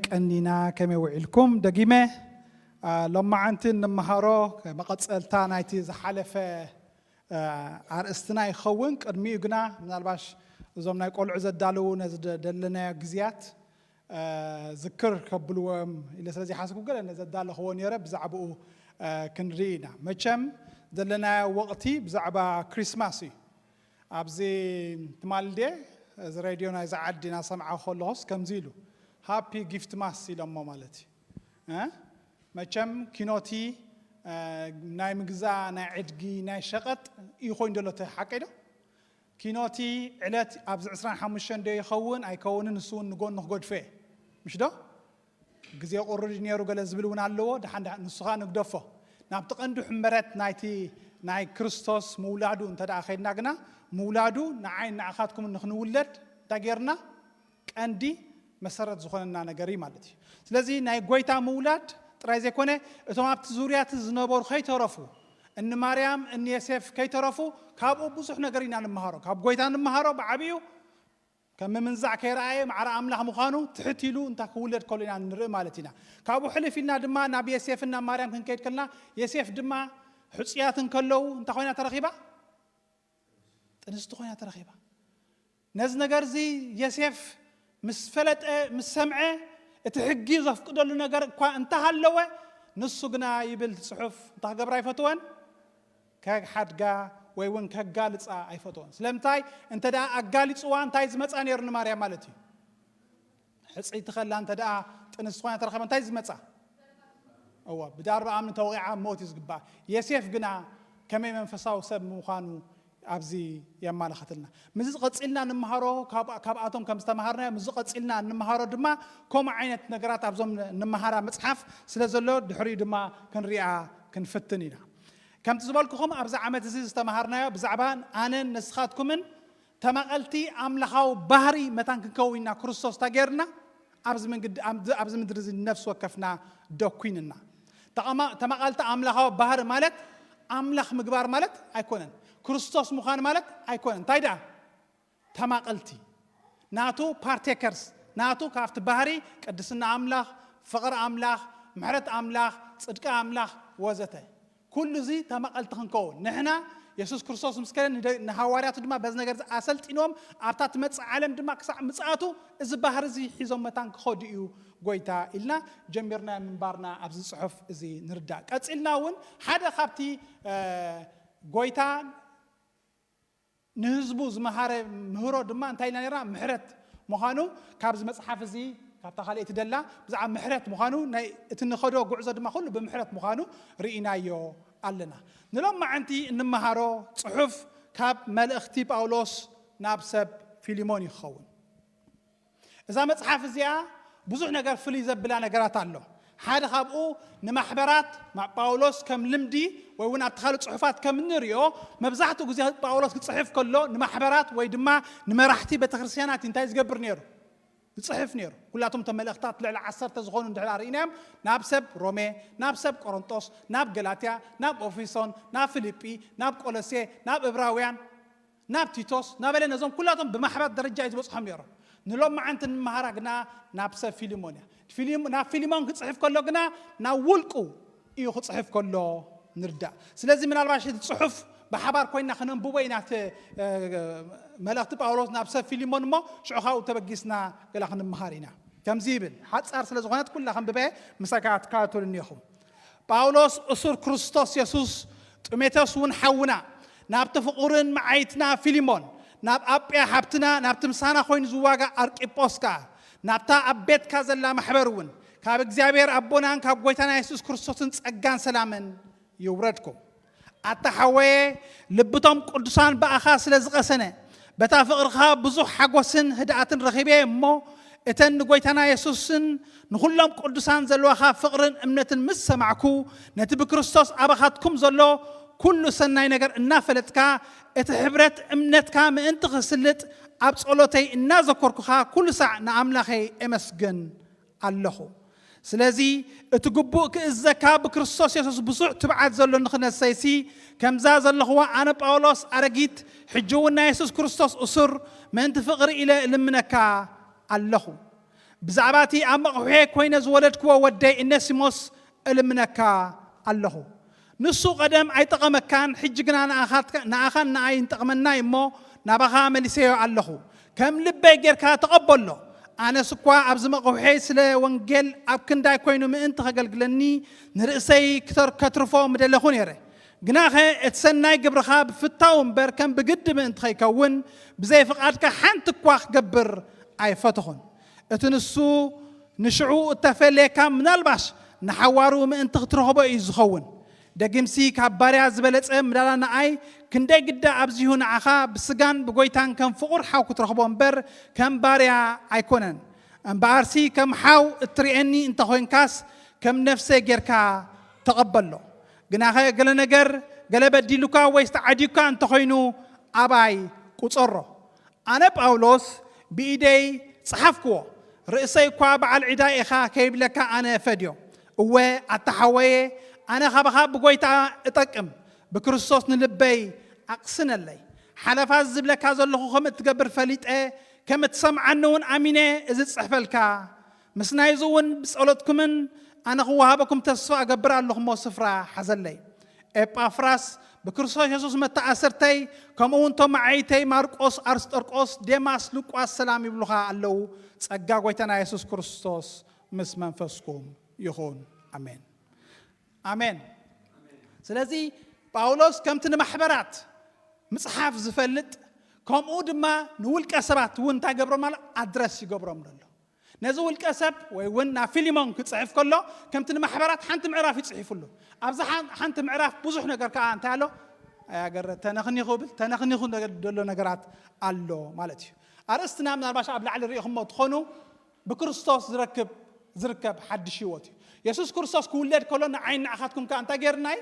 ቀኒና ከመይ ውዒልኩም? ደጊመ፣ አ፣ ሎማዓንቲ እንመሃሮ መቐጸልታ ናይቲ ዝሓለፈ፣ አ፣ ኣርእስትና ይኸውን። ቅድሚኡ ግና ምናልባሽ እዞም ናይ ቆልዑ ዘዳለዉ ነዚ ደ-፣ ደለናዮ ግዜያት፣ አ፣ ዝክር ከብልዎም ኢለ ስለ ዘይሓሰብኩ ገለ ነዘዳለኽዎ ነይረ፣ ብዛዕባኡ፣ አ፣ ክንርኢ ኢና። መቸም ዘለናዮ ወቕቲ ብዛዕባ ክሪስማስ እዩ። ኣብዚ ትማልዴ እዚ ሬድዮ ናይዚ ዓዲ እናሰምዓ ከለኹስ ከምዚ ኢሉ፣ ሃፒ ጊፍት ማስ ኢሎሞ ማለት እዩ። እ? መቸም ኪኖቲ፣ እ፣ ናይ ምግዛእ፣ ናይ ዕድጊ፣ ናይ ሸቐጥ እዩ ኮይኑ ዘሎ፣ እቲ ሓቀይ ዶ? ኪኖቲ ዕለት ኣብዚ ዕስራን ሓሙሽተን ዶ ይኸውን ኣይከውንን፣ ንሱ እውን ንጎኑ ክገድፎ እየ። ምሽ ዶ? ግዜ ቁሩብ ነይሩ ገለ ዝብል እውን ኣለዎ። ደሓን ደሓን ንሱ ኸኣ ንግደፎ። ናብቲ ቀንዲ ሕመረት ናይቲ ናይ ክርስቶስ ምውላዱ እንተ ደኣ ኸይድና ግና፣ ምውላዱ ንዓይ ንዓኻትኩም ንኽንውለድ እንታይ ጌርና? ቀንዲ መሰረት ዝኾነና ነገር እዩ ማለት እዩ። ስለዚ ናይ ጐይታ ምውላድ ጥራይ ዘይኮነ፣ እቶም ኣብቲ ዙርያ እቲ ዝነበሩ ከይተረፉ፣ እኒ ማርያም፣ እኒ ዮሴፍ ከይተረፉ፣ ካብኡ ብዙሕ ነገር ኢና ንምሃሮ። ካብ ጐይታ ንምሃሮ ብዓቢኡ ከም ምምንዛዕ ከይረኣየ ማዕረ ኣምላኽ ምዃኑ ትሕት ኢሉ እንታይ ክውለድ ከሎ ኢና ንርኢ ማለት ኢና። ካብኡ ሕልፍ ኢልና ድማ ናብ ዮሴፍን ናብ ማርያም ክንከይድ ከለና፣ ዮሴፍ ድማ ሕጹያት እንከለዉ እንታይ ኮይና ተረኺባ? ጥንስቲ ኮይና ተረኺባ። ነዚ ነገር እዚ ዮሴፍ ምስ ፈለጠ፣ ምስ ሰምዐ፣ እቲ ሕጊ ዘፍቅደሉ ነገር እኳ እንተሃለወ፣ ንሱ ግና ይብል እቲ ጽሑፍ እንታይ ክገብራ ኣይፈትወን? ከሓድጋ ወይ እውን ከጋልጻ ኣይፈትወን። ስለምንታይ? እንተ ደኣ ኣጋሊጽዋ እንታይ ዝመጻ ነይሩ ንማርያም ማለት እዩ? ሕጽይቲ ከላ እንተ ደኣ ጥንስቲ ኮይና ተረኸበ እንታይ ዝመጻ? እዋ፣ ብዳርባ ኣምኒ ተወቒዓ ሞት እዩ ዝግባእ። ዮሴፍ ግና ከመይ መንፈሳዊ ሰብ ምዃኑ ኣብዚ የማላኽትልና። ምስዚ ቀጺልና እንመሃሮ፣ ካብ-፣ ካብኣቶም ከም ዝተመሃርናዮ፣ ምስዚ ቀጺልና እንመሃሮ ድማ ከምኡ ዓይነት ነገራት ኣብዞም እንመሃራ መጽሓፍ ስለ ዘሎ፣ ድሕሪኡ ድማ ክንሪኣ ክንፍትን ኢና። ከምቲ ዝበልኩኹም፣ ኣብዚ ዓመት እዚ ዝተመሃርናዮ ብዛዕባ ኣነን ንስኻትኩምን ተማቐልቲ ኣምላኻዊ ባህሪ መታን ክንከውን ኢና ክርስቶስ ተጌርና ኣብዚ መንግዲ-፣ ኣብዚ፣ ኣብዚ ምድሪ እዚ ነፍሲ ወከፍና ደኩንና። ተቐማ-፣ ተማቐልቲ ኣምላኻዊ ባህሪ ማለት ኣምላኽ ምግባር ማለት ኣይኮነን። ክርስቶስ ምዃን ማለት ኣይኮነን። እንታይ ደኣ? ተማቐልቲ። ናቱ ፓርቴከርስ፣ ናቱ ካብቲ ባህሪ ቅድስና ኣምላኽ፣ ፍቕሪ ኣምላኽ፣ ምሕረት ኣምላኽ፣ ጽድቂ ኣምላኽ ወዘተ። ኩሉ እዚ ተማቐልቲ ክንከውን። ንሕና የሱስ ክርስቶስ ምስ ከደ ንደ-፣ ንሃዋርያቱ ድማ በዚ ነገር እዚ ኣሰልጢንዎም፣ ኣብታ ትመጽእ ዓለም ድማ ክሳዕ ምጽኣቱ እዚ ባህሪ እዚ ሒዞም መታን ክኸዱ እዩ ጐይታ ኢልና ጀሚርናዮ ምንባርና ኣብዚ ጽሑፍ እዚ ንርዳእ። ቀጺልና እውን ሓደ ካብቲ፣ እ፣ ጐይታ ንህዝቡ ዝመሃረ ምህሮ ድማ እንታይ ኢልና ነርና? ምሕረት ምዃኑ ካብዚ መጽሓፍ እዚ፣ ካብታ ካልኣይቲ ደላ ብዛዕባ ምሕረት ምዃኑ፣ ናይ እቲ ንኸዶ ጉዕዞ ድማ ኩሉ ብምሕረት ምዃኑ ርኢናዮ ኣለና። ንሎማዓንቲ እንመሃሮ ጽሑፍ ካብ መልእኽቲ ጳውሎስ ናብ ሰብ ፊልሞን ይኸውን። እዛ መጽሓፍ እዚኣ ብዙሕ ነገር ፍልይ ዘብላ ነገራት ኣሎ። ሓደ ካብኡ ንማሕበራት ማ-፣ ጳውሎስ ከም ልምዲ ወይ እውን ኣብቲ ካልእ ጽሑፋት ከም እንሪኦ፣ መብዛሕትኡ ግዜ ጳውሎስ ክጽሕፍ ከሎ ንማሕበራት ወይ ድማ ንመራሕቲ ቤተክርስትያናት እንታይ ዝገብር ነይሩ? ዝጽሕፍ ነይሩ። ኩላቶም እቶም መልእኽታት ልዕሊ ዓሰርተ ዝኾኑ እንድሕር ርኢናዮም፣ ናብ ሰብ ሮሜ፣ ናብ ሰብ ቆሮንጦስ፣ ናብ ገላትያ፣ ናብ ኤፌሶን፣ ናብ ፊልጲ፣ ናብ ቆሎሴ፣ ናብ እብራውያን፣ ናብ ቲቶስ እናበለ ነዞም ኩላቶም ብማሕበር ደረጃ እዩ ዝበጽሖም ነይሮም። ንሎማዓንቲ እንመሃራ ግና ናብ ሰብ ፊልሞን እያ። ፊልም-፣ ናብ ፊልሞን ክጽሕፍ ከሎ ግና ናብ ውልቁ እዩ ክጽሕፍ ከሎ ንርዳእ። ስለዚ ምናልባሽ እቲ ጽሑፍ ብሓባር ኮይና ክነንብቦ ኢና፣ እቲ፣ እ፣ መልእኽቲ ጳውሎስ ናብ ሰብ ፊልሞን፣ እሞ ሽዑ ካብኡ ተበጊስና ገላ ክንመሃር ኢና። ከምዚ ይብል፣ ሓጻር ስለ ዝኾነት ኩላ ከንብበ ምሳካ ትከታተሉኒ ኢኹም። ጳውሎስ እሱር ክርስቶስ የሱስ፣ ጢሞቴዎስ እውን ሓውና፣ ናብቲ ፍቑርን መዓይትና ፊልሞን፣ ናብ ኣጵያ ሓብትና፣ ናብቲ ምሳና ኮይኑ ዝዋጋእ ኣርቂጶስ ከኣ፣ ናብታ ኣብ ቤትካ ዘላ ማሕበር እውን፣ ካብ እግዚኣብሔር ኣቦናን ካብ ጐይታና የሱስ ክርስቶስን ጸጋን ሰላምን ይውረድኩም። ኣታ ሓወየ፣ ልብቶም ቅዱሳን ብኣኻ ስለ ዝቐሰነ፣ በታ ፍቕርኻ ብዙሕ ሓጎስን ህድኣትን ረኺበ እሞ፣ እተን ንጐይታና የሱስን ንኹሎም ቅዱሳን ዘለዋኻ ፍቕርን እምነትን ምስ ሰማዕኩ፣ ነቲ ብክርስቶስ ኣባኻትኩም ዘሎ ኩሉ ሰናይ ነገር እናፈለጥካ፣ እቲ ሕብረት እምነትካ ምእንቲ ክስልጥ፣ ኣብ ጸሎተይ እናዘከርኩኻ ኩሉ ሳዕ ንኣምላኸይ እመስግን ኣለኹ። ስለዚ እቲ ግቡእ ክእዘካ ብክርስቶስ የሱስ ብዙሕ ትብዓት ዘሎ ንኽነሰይሲ፣ ከምዛ ዘለኽዋ ኣነ ጳውሎስ ኣረጊት፣ ሕጂ እውን ናይ የሱስ ክርስቶስ እሱር፣ ምእንቲ ፍቕሪ ኢለ እልምነካ ኣለኹ። ብዛዕባ እቲ ኣብ መቕውሔ ኮይነ ዝወለድክዎ ወደይ እነሲሞስ እልምነካ ኣለኹ። ንሱ ቀደም ኣይጠቐመካን፣ ሕጂ ግና ንኣኻትካ- ንኣኻን ንኣይን ጠቕመና እሞ ናባኻ መሊሰዮ ኣለኹ። ከም ልበይ ጌርካ ተቐበሎ። ኣነስ እኳ ኣብዚ መቕውሔ ስለ ወንጌል ኣብ ክንዳይ ኮይኑ ምእንቲ ከገልግለኒ ንርእሰይ ክተር- ከትርፎ ምደለኹ ነይረ። ግናኸ እቲ ሰናይ ግብርኻ ብፍታው እምበር ከም ብግዲ ምእንቲ ከይከውን ብዘይ ፍቓድካ ሓንቲ እኳ ክገብር ኣይፈተኹን። እቲ ንሱ ንሽዑ እተፈለየካ ምናልባሽ ንሓዋሩ ምእንቲ ክትረኽቦ እዩ ዝኸውን። ደጊምሲ ካብ ባርያ ዝበለጸ ምዳላ ንኣይ ክንደይ ግዳ ኣብዚሁ ንዓኻ ብስጋን ብጎይታን ከም ፍቑር ሓው ክትረኽቦ እምበር ከም ባርያ ኣይኮነን። እምበኣርሲ ከም ሓው እትርእየኒ እንተኾይንካስ ከም ነፍሰይ ጌርካ ተቐበሎ። ግናኸ ገለ ነገር ገለ በዲሉካ ወይ ዝተዓድዩካ እንተኾይኑ ኣባይ ቁጸሮ። ኣነ ጳውሎስ ብኢደይ ጸሓፍክዎ፣ ርእሰይ እኳ በዓል ዒዳ ኢኻ ከይብለካ ኣነ ፈድዮ። እወ ኣታ ሓወየ፣ ኣነ ካባኻ ብጎይታ እጠቅም፣ ብክርስቶስ ንልበይ ኣቕስነለይ። ሓለፋ ዝብለካ ዘለኹ ከም እትገብር ፈሊጠ፣ ከም እትሰምዓኒ እውን ኣሚነ እዚ ጽሕፈልካ። ምስ ናይዚ እውን ብጸሎትኩምን ኣነ ክወሃበኩም ተስፋ እገብር ኣለኹ እሞ ስፍራ ሓዘለይ። ኤጳፍራስ ብክርስቶስ የሱስ መተኣሰርተይ፣ ከምኡ እውን ቶም መዓይተይ ማርቆስ፣ ኣርስጠርቆስ፣ ዴማስ፣ ሉቃስ ሰላም ይብሉኻ ኣለዉ። ጸጋ ጎይታና የሱስ ክርስቶስ ምስ መንፈስኩም ይኹን። ኣሜን። ኣሜን። ስለዚ ጳውሎስ ከምቲ ንማሕበራት ምጽሓፍ ዝፈልጥ፣ ከምኡ ድማ ንውልቀ ሰባት እውን እንታይ ገብሮም ኣሎ? ኣድረስ ይገብሮም ኣሎ። ነዚ ውልቀ ሰብ ወይ እውን ናብ ፊሊሞን ክጽሕፍ ከሎ ከምቲ ንማሕበራት ሓንቲ ምዕራፍ ይጽሒፍሉ። ኣብዛ ሓን- ሓንቲ ምዕራፍ ብዙሕ ነገር ከዓ እንታይ ኣሎ? ኣያገረ ተነኽኒኹ ብል ተነኽኒኹ ነገር- ዘሎ ነገራት ኣሎ ማለት እዩ። ኣርእስትና ምናልባሽ ኣብ ላዕሊ ርኢኹሞ ትኾኑ ብክርስቶስ ዝረክብ ዝርከብ ሓድሽ ህይወት እዩ። የሱስ ክርስቶስ ክውለድ ከሎ ንዓይን ንዓኻትኩም ከዓ እንታይ ገይርና እዩ?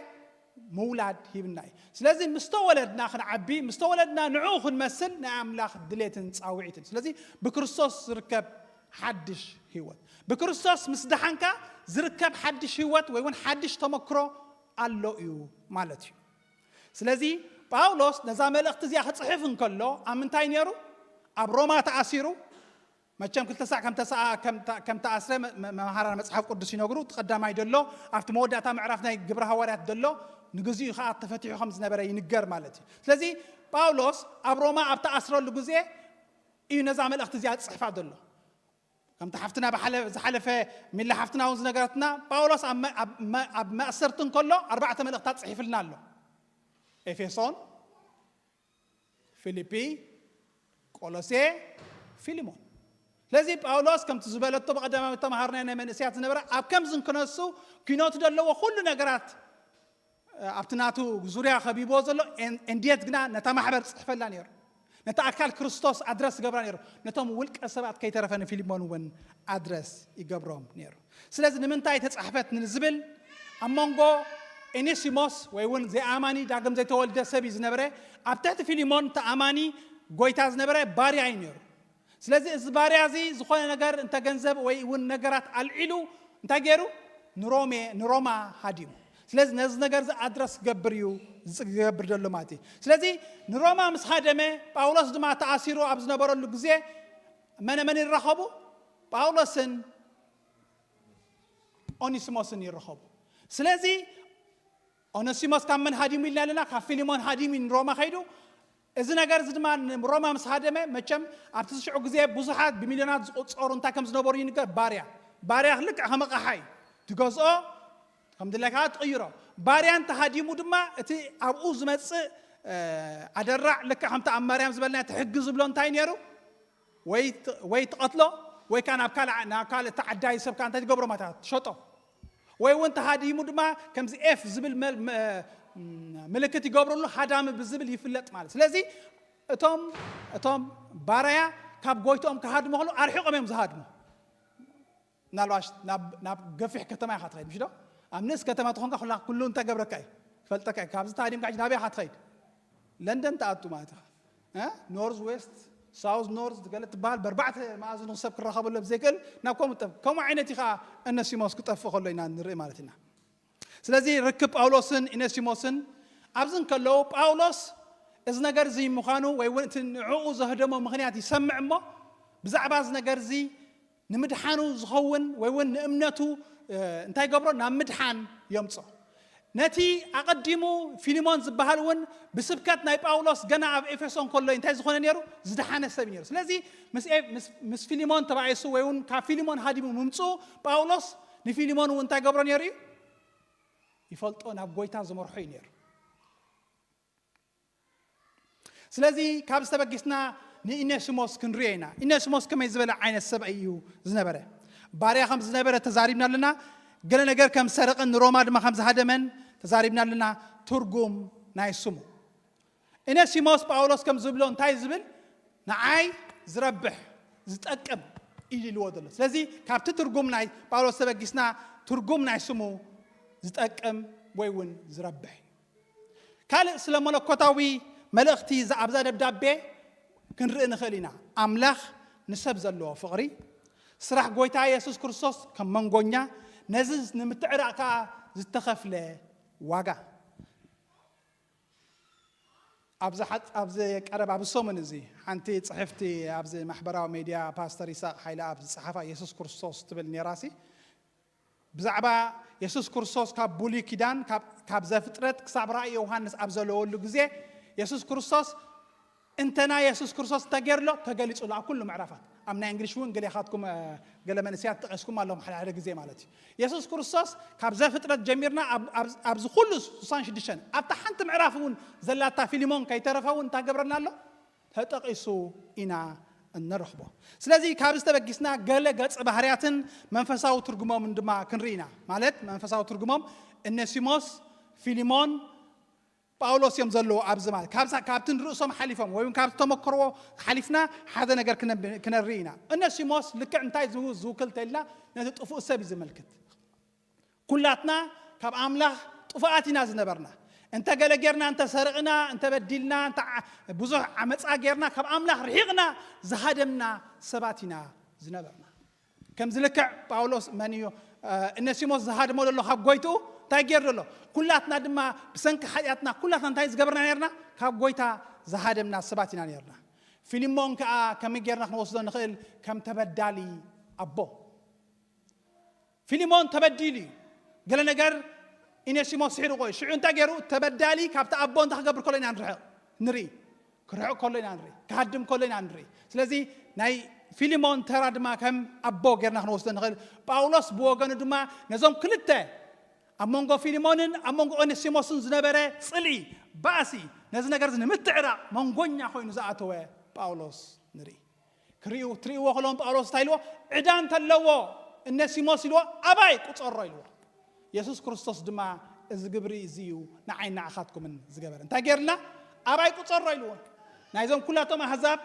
ምውላድ ሂብና እዩ። ስለዚ ምስ ተወለድና ክንዓቢ፣ ምስ ተወለድና ንዕኡ ክንመስል ናይ ኣምላኽ ድሌትን ጻውዒትን። ስለዚ ብክርስቶስ ዝርከብ ሓድሽ ህይወት፣ ብክርስቶስ ምስ ደሓንካ ዝርከብ ሓድሽ ህይወት ወይ እውን ሓድሽ ተመክሮ ኣሎ እዩ ማለት እዩ። ስለዚ ጳውሎስ ነዛ መልእኽቲ እዚኣ ክጽሕፍ እንከሎ ኣብ ምንታይ ነይሩ? ኣብ ሮማ ተኣሲሩ። መቸም ክልተ ሳዕ ከም ተሰኣ- ከም ተ- ከም ተኣስረ መ- መ- መምሃራን መጽሓፍ ቅዱስ ይነግሩ። እቲ ቀዳማይ ደሎ ኣብቲ መወዳእታ ምዕራፍ ናይ ግብረ ሃዋርያት ደሎ ንግዚኡ ከዓ ተፈቲሑ ከም ዝነበረ ይንገር ማለት እዩ። ስለዚ ጳውሎስ ኣብ ሮማ ኣብ ተኣስረሉ ግዜ እዩ ነዛ መልእኽቲ እዚኣ ዝጽሕፋ ዘሎ። ከምቲ ሓፍትና ብሓለ- ዝሓለፈ ሚላ ሓፍትና እውን ዝነገረትና ጳውሎስ ኣብ መ- ኣብ መ- ኣብ መእሰርቲ እንከሎ ኣርባዕተ መልእኽታት ጽሒፍልና ኣሎ። ኤፌሶን፣ ፊልፒ፣ ቆሎሴ፣ ፊልሞን። ስለዚ ጳውሎስ ከምቲ ዝበለቶ ብቐዳማዊ ተምሃርና ናይ መንእሰያት ዝነበረ ኣብ ከምዚ እንክነሱ ኪኖቱ ዘለዎ ኩሉ ነገራት ኣብቲ ናቱ ዙርያ ከቢብዎ ዘሎ ኤን- እንዴት ግና ነታ ማሕበር ጽሕፈላ ነይሩ። ነታ ኣካል ክርስቶስ ኣድረስ ገብራ ነይሩ። ነቶም ውልቀ ሰባት ከይተረፈ ንፊልሞን እውን ኣድረስ ይገብሮም ነይሩ። ስለዚ ንምንታይ ተጻሕፈት ንዝብል ኣብ መንጎ ኤኔሲሞስ ወይ እውን ዘይኣማኒ ዳግም ዘይተወልደ ሰብ እዩ ዝነበረ። ኣብ ትሕቲ ፊልሞን ተኣማኒ ጎይታ ዝነበረ ባርያ እዩ ነይሩ። ስለዚ እዚ ባርያ እዚ ዝኾነ ነገር እንተ ገንዘብ ወይ እውን ነገራት ኣልዒሉ እንታይ ገይሩ ንሮሜ ንሮማ ሃዲሙ። ስለዚ ነዚ ነገር እዚ ኣድረስ ክገብር እዩ ዝገብር ዘሎ ማለት እዩ። ስለዚ ንሮማ ምስ ሃደመ ጳውሎስ ድማ ተኣሲሩ ኣብ ዝነበረሉ ግዜ መነ መን ይራኸቡ? ጳውሎስን ኦኒስሞስን ይራኸቡ። ስለዚ ኦነሲሞስ ካብ መን ሃዲሙ ኢልና ኣለና? ካብ ፊሊሞን ሃዲሙ ንሮማ ከይዱ። እዚ ነገር እዚ ድማ ንሮማ ምስ ሃደመ መቸም ኣብቲ ዝሽዑ ግዜ ብዙሓት ብሚልዮናት ዝቁጸሩ እንታይ ከም ዝነበሩ ይንገር። ባርያ ባርያ ልክዕ ከም ኣቕሓ እዩ ትገዝኦ፣ ከም ድለካ ትቕይሮ። ባርያ እንተሃዲሙ ድማ እቲ ኣብኡ ዝመጽእ ኣደራዕ ልክዕ ከምቲ ኣብ ማርያም ዝበልና እቲ ሕጊ ዝብሎ እንታይ ነይሩ? ወይ ትቐትሎ ወይ ከዓ ናብ ካልእ ናብ ካልእ ተዓዳይ ሰብ ከዓ እንታይ ትገብሮ ማለት ትሸጦ። ወይ እውን ተሃዲሙ ድማ ከምዚ ኤፍ ዝብል ምልክት ይገብርሉ ሃዳሚ ብዝብል ይፍለጥ ማለት። ስለዚ እቶም እቶም ባራያ ካብ ጎይትኦም ክሃድሙ ከሎ ኣርሒቆም እዮም ዝሃድሙ። ምናልባሽ ናብ ገፊሕ ከተማ ኢኻ ትኸይድ ምሽ ዶ? ኣብ ንእስ ከተማ ትኾንካ ኩላ ኩሉ እንታይ ገብረካ እዩ? ክፈልጠካ እዩ። ካብዚ ተሃዲምካ ናበይ ኢኻ ትኸይድ? ለንደን ተኣቱ ማለት ኢኻ። ኖርዝ ዌስት ሳውዝ ኖርዝ ገለ ትበሃል በርባዕተ መኣዝኑ ሰብ ክራኸበሉ ኣብ ዘይክእል ናብ ከምኡ ጠፍ ከምኡ ዓይነት እዩ ከዓ እነሲሞስ ክጠፍእ ከሎ ኢና ንርኢ ማለት ኢና። ስለዚ ርክብ ጳውሎስን ኢነሲሞስን ኣብዚ እንከለዉ ጳውሎስ እዚ ነገር እዚ ምዃኑ ወይ እውን እቲ ንዕኡ ዘህደሞ ምኽንያት ይሰምዕ እሞ ብዛዕባ እዚ ነገር እዚ ንምድሓኑ ዝኸውን ወይ እውን ንእምነቱ እንታይ ገብሮ ናብ ምድሓን የምጾ። ነቲ ኣቐዲሙ ፊልሞን ዝበሃል እውን ብስብከት ናይ ጳውሎስ ገና ኣብ ኤፌሶን ከሎ እንታይ ዝኾነ ነይሩ? ዝደሓነ ሰብ እዩ ነይሩ። ስለዚ ምስ ፊልሞን ተባኢሱ ወይ እውን ካብ ፊልሞን ሃዲሙ ምምፅኡ ጳውሎስ ንፊልሞን እውን እንታይ ገብሮ ነይሩ እዩ? ይፈልጦ፣ ናብ ጎይታ ዝመርሖ እዩ ነይሩ። ስለዚ ካብ ዝተበጊስና ንኢኔሲሞስ ክንሪኦ ኢና። ኢኔሲሞስ ከመይ ዝበለ ዓይነት ሰብ እዩ ዝነበረ? ባርያ ከም ዝነበረ ተዛሪብና ኣለና። ገለ ነገር ከም ዝሰረቐን ንሮማ ድማ ከም ዝሃደመን ተዛሪብና ኣለና። ትርጉም ናይ ስሙ ኢኔሲሞስ ጳውሎስ ከም ዝብሎ እንታይ ዝብል ንዓይ ዝረብሕ ዝጠቅም ኢሉ ኢልዎ ዘሎ። ስለዚ ካብቲ ትርጉም ናይ ጳውሎስ ተበጊስና ትርጉም ናይ ስሙ ዝጠቅም ወይ እውን ዝረብሕ ካልእ ስለ መለኮታዊ መልእኽቲ ኣብዛ ደብዳቤ ክንርኢ ንኽእል ኢና። ኣምላኽ ንሰብ ዘለዎ ፍቕሪ፣ ስራሕ ጎይታ የሱስ ክርስቶስ ከም መንጎኛ፣ ነዚ ንምትዕራቕ ከኣ ዝተኸፍለ ዋጋ። ኣብዚ ቀረብ ኣብዚ ሰሙን እዚ ሓንቲ ፅሕፍቲ ኣብዚ ማሕበራዊ ሜድያ ፓስተር ይስሐቅ ሓይለኣብ ዝፀሓፋ የሱስ ክርስቶስ ትብል ነራሲ ብዛዕባ የሱስ ክርስቶስ ካብ ብሉይ ኪዳን ካብ ዘፍጥረት ክሳብ ራእይ ዮሃንስ ኣብ ዘለወሉ ግዜ የሱስ ክርስቶስ እንተና የሱስ ክርስቶስ እንተገይርሎ ተገሊጹ ኣሎ ኣብ ኩሉ ምዕራፋት ኣብ ናይ እንግሊሽ እውን ገሌኻትኩም ገለ መንእስያት ጠቐስኩም ኣለኹም ሓደ ሓደ ግዜ ማለት እዩ። የሱስ ክርስቶስ ካብ ዘፍጥረት ጀሚርና ኣብዚ ኩሉ ስሳን ሽዱሽተን ኣብታ ሓንቲ ምዕራፍ እውን ዘላታ ፊልሞን ከይተረፈ እውን እንታይ ገብረና ኣሎ? ተጠቒሱ ኢና እንረኽቦ። ስለዚ ካብዚ ተበጊስና ገለ ገጸ ባህርያትን መንፈሳዊ ትርጉሞምን ድማ ክንርኢ ኢና። ማለት መንፈሳዊ ትርጉሞም እነሲሞስ፣ ፊሊሞን፣ ጳውሎስ እዮም ዘለዉ ኣብዚ ማለት ካብቲ ንርእሶም ሓሊፎም ወይ ካብቲ ተመክርዎ ሓሊፍና ሓደ ነገር ክነርኢ ኢና። እነሲሞስ ልክዕ እንታይ ዝውክል ተልና ነቲ ጥፉእ ሰብ እዩ ዝመልክት። ኩላትና ካብ ኣምላኽ ጥፉኣት ኢና ዝነበርና። እንተ ገለ ጌርና፣ እንተ ሰርቕና፣ እንተ በዲልና፣ እንተ ብዙሕ ዓመጻ ጌርና ካብ ኣምላኽ ርሒቕና ዝሃደምና ሰባት ኢና ዝነበርና። ከምዚ ልክዕ ጳውሎስ መን እዩ እነሲሞስ ዝሃድሞ ዘሎ ካብ ጎይትኡ እንታይ ጌር ዘሎ? ኩላትና ድማ ብሰንኪ ሓጢኣትና ኩላትና እንታይ ዝገበርና ኔርና? ካብ ጎይታ ዝሃደምና ሰባት ኢና ኔርና። ፊልሞን ከኣ ከመይ ጌርና ክንወስዶ ንኽእል? ከም ተበዳሊ ኣቦ። ፊልሞን ተበዲሉ እዩ። ገለ ነገር ኢኔሲሞስ ስሒርዎ እዩ። ሽዑ እንታይ ገይሩ? ተበዳሊ ካብቲ ኣቦ እንታይ ክገብር ከሎ ኢና ንርሕቕ ንርኢ። ክርሕቕ ከሎ ኢና ንርኢ። ክሃድም ከሎ ኢና ንርኢ። ስለዚ ናይ ፊልሞን ተራ ድማ ከም ኣቦ ጌርና ክንወስዶ ንኽእል። ጳውሎስ ብወገኑ ድማ ነዞም ክልተ ኣብ መንጎ ፊልሞንን ኣብ መንጎ ኦኔሲሞስን ዝነበረ ጽልኢ፣ ባእሲ፣ ነዚ ነገር እዚ ንምትዕራቕ መንጎኛ ኮይኑ ዝኣተወ ጳውሎስ ንርኢ። ክርእዩ ትርእይዎ ከለዎም ጳውሎስ እንታይ ኢልዎ? ዕዳ እንተለዎ እነሲሞስ ኢልዎ ኣባይ ቁጸሮ ኢልዎ። የሱስ ክርስቶስ ድማ እዚ ግብሪ እዚ እዩ ንዓይ ንዓኻትኩምን ዝገበረ። እንታይ ገይርልና? ኣባይ ቁጸሮ ኢልዎ። ናይዞም ኩላቶም ኣህዛብ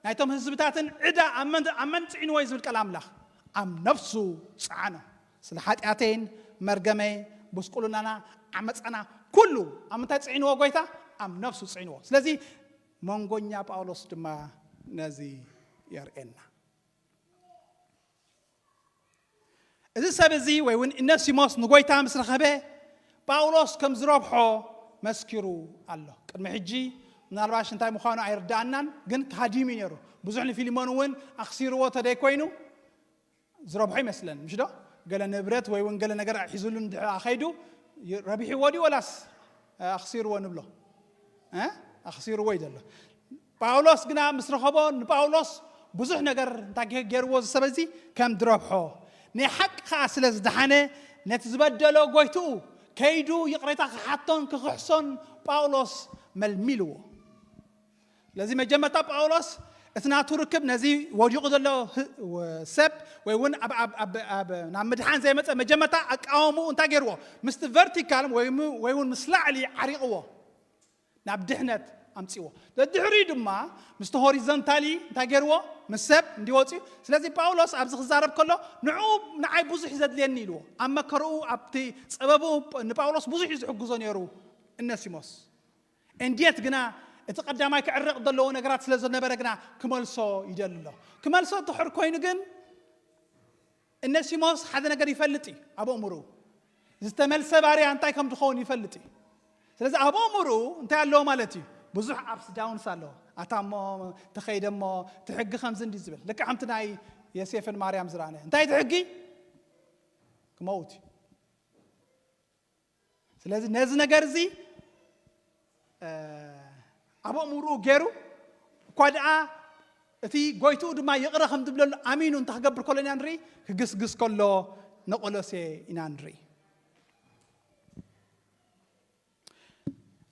ናይቶም ህዝብታትን ዕዳ ኣብ መን ኣብ መን ጽዒንዎ እዩ ዝብል ቃል ኣምላኽ ኣብ ነፍሱ ጸዓኖ። ስለ ሓጢኣተይን መርገመይ ጉስቁልናና ዓመፃና ኩሉ ኣብ ምንታይ ጽዒንዎ ጎይታ? ኣብ ነፍሱ ጽዒንዎ። ስለዚ መንጎኛ ጳውሎስ ድማ ነዚ የርእየና። እዚ ሰብ እዚ ወይ እውን እነሲሞስ ንጎይታ ምስ ረኸበ ጳውሎስ ከም ዝረብሖ መስኪሩ ኣሎ። ቅድሚ ሕጂ ምናልባሽ እንታይ ምዃኑ ኣይርዳእናን፣ ግን ሃዲሙ እዩ ነይሩ። ብዙሕ ንፊልሞን እውን ኣኽሲርዎ ተደይ ኮይኑ ዝረብሖ ይመስለን፣ ምሽ ዶ? ገለ ንብረት ወይ እውን ገለ ነገር ሒዙሉ እንድሕር ከይዱ ረቢሕዎ ድዩ ወላስ ኣኽሲርዎ ንብሎ? ኣኽሲርዎ እዩ ዘሎ። ጳውሎስ ግና ምስ ረኸቦ ንጳውሎስ ብዙሕ ነገር እንታይ ገይርዎ ዝሰበ እዚ ከም ዝረብሖ ናይ ሓቂ ከዓ ስለ ዝደሓነ ነቲ ዝበደሎ ጎይትኡ ከይዱ ይቕሬታ ክሓቶን ክኽሕሶን ጳውሎስ መልሚልዎ። ስለዚ መጀመርታ ጳውሎስ እቲ ናቱ ርክብ ነዚ ወዲቑ ዘሎ ሰብ ወይ እውን ናብ ምድሓን ዘይመፀ መጀመርታ ኣቃወምኡ እንታይ ገይርዎ? ምስቲ ቨርቲካል ወይ እውን ምስ ላዕሊ ዓሪቕዎ ናብ ድሕነት ኣምፅዎ። ደድሕሪኡ ድማ ምስቲ ሆሪዘንታሊ እንታይ ገይርዎ? ምስ ሰብ እንዲወፅኡ። ስለዚ ጳውሎስ ኣብዚ ክዛረብ ከሎ ንዑ ንዓይ ብዙሕ እዩ ዘድልየኒ ኢልዎ። ኣብ መከርኡ ኣብቲ ፀበብኡ ንጳውሎስ ብዙሕ እዩ ዝሕግዞ ነይሩ እነሲሞስ። እንዴት ግና እቲ ቀዳማይ ክዕረቕ ዘለዎ ነገራት ስለ ዝነበረ ግና ክመልሶ ይደሊ ኣሎ። ክመልሶ ድሕር ኮይኑ ግን እነሲሞስ ሓደ ነገር ይፈልጥ እዩ ኣብ ኣእምርኡ። ዝተመልሰ ባርያ እንታይ ከም ዝኸውን ይፈልጥ እዩ። ስለዚ ኣብ ኣእምርኡ እንታይ ኣለዎ ማለት እዩ? ብዙሕ ኣፕስ ዳውንስ ኣለዎ። ኣታ እሞ ተኸይደ እሞ እቲ ሕጊ ከምዚ እንዲ ዝብል ልክዕ ከምቲ ናይ ዮሴፍን ማርያም ዝረኣናዮ እንታይ እቲ ሕጊ? ክመውት እዩ። ስለዚ ነዚ ነገር እዚ ኣብ ኣእምርኡ ገይሩ እኳ ደኣ እቲ ጎይትኡ ድማ ይቕረ ከም ዝብለሉ ኣሚኑ እንተ ክገብር ከሎ ኢና ንርኢ። ክግስግስ ከሎ ንቆሎሴ ኢና ንርኢ።